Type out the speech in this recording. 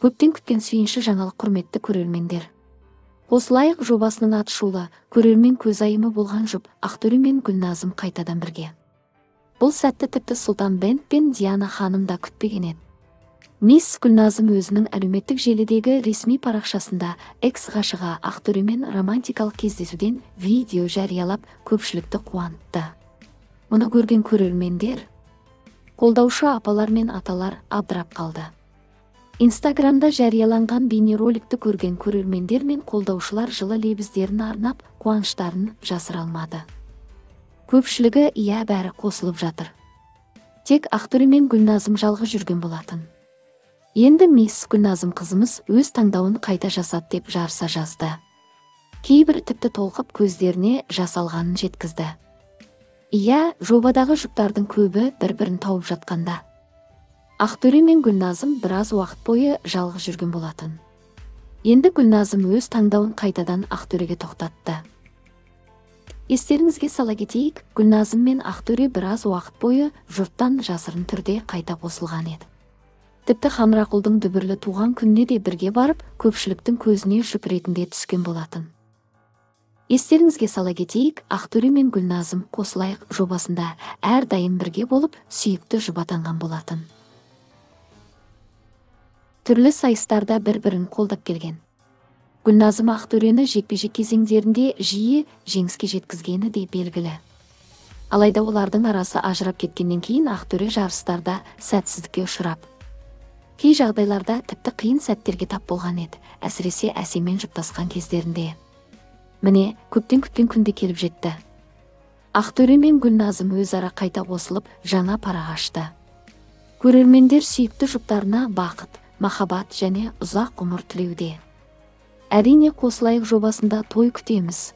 Көптен күткен сүйінші жаңалық, құрметті көрермендер. Қосылайық жобасының атышулы, көрермен көзайымы болған жұп Ақтөре мен Гүлназым қайтадан бірге. Бұл сәтті тіпті Сұлтан Бенд пен Диана ханым да күтпеген еді. Мисс Гүлназым өзінің әлеуметтік желідегі ресми парақшасында экс-ғашығы Ақтөремен романтикалық кездесуден видео жариялап, көпшілікті қуантты. Мұны көрген көрермендер, қолдаушы апалар мен аталар абдырап қалды. Инстаграмда жарияланған бейнероликті көрген көрермендер мен қолдаушылар жылы лебіздерін арнап, қуаныштарын жасыра алмады. Көпшілігі иә, бәрі қосылып жатыр. Тек Ақтөре мен Гүлназым жалғыз жүрген болатын. Енді мисс Гүлназым қызымыз өз таңдауын қайта жасады деп жарыса жазды. Кейбір тіпті толқып көздеріне жас алғанын жеткізді. Иә, жобадағы жұптардың көбі бір-бірін тауып жатқанда. Ақтөре мен Гүлназым біраз уақыт бойы жалғыз жүрген болатын. Енді Гүлназым өз таңдауын қайтадан Ақтөреге тоқтатты. Естеріңізге сала кетейік, Гүлназым мен Ақтөре біраз уақыт бойы жұрттан жасырын түрде қайта қосылған еді. Тіпті Хамрақұлдың дүбірлі туған күніне де бірге барып, көпшіліктің көзіне жұп ретінде түскен болатын. Естеріңізге сала кетейік, Ақтөре мен Гүлназым қосылайық жобасында әрдайым бірге болып, сүйікті жұп атанған болатын. Түрлі сайыстарда бір-бірін қолдап келген. Гүлназым Ақтөрені жекпе-жек кезеңдерінде жиі жеңіске жеткізгені де белгілі. Алайда олардың арасы ажырап кеткеннен кейін Ақтөре жарыстарда сәтсіздікке ұшырап, кей жағдайларда тіпті қиын сәттерге тап болған еді, әсіресе Әсеммен жұптасқан кездерінде. Міне, көптен күткен күн де келіп жетті. Ақтөре мен Гүлназым өзара қайта қосылып, жаңа парақ ашты. Көрермендер сүйікті жұптарына бақыт, махаббат және ұзақ ғұмыр тілеуде. Әрине, қосылайық жобасында той күтеміз.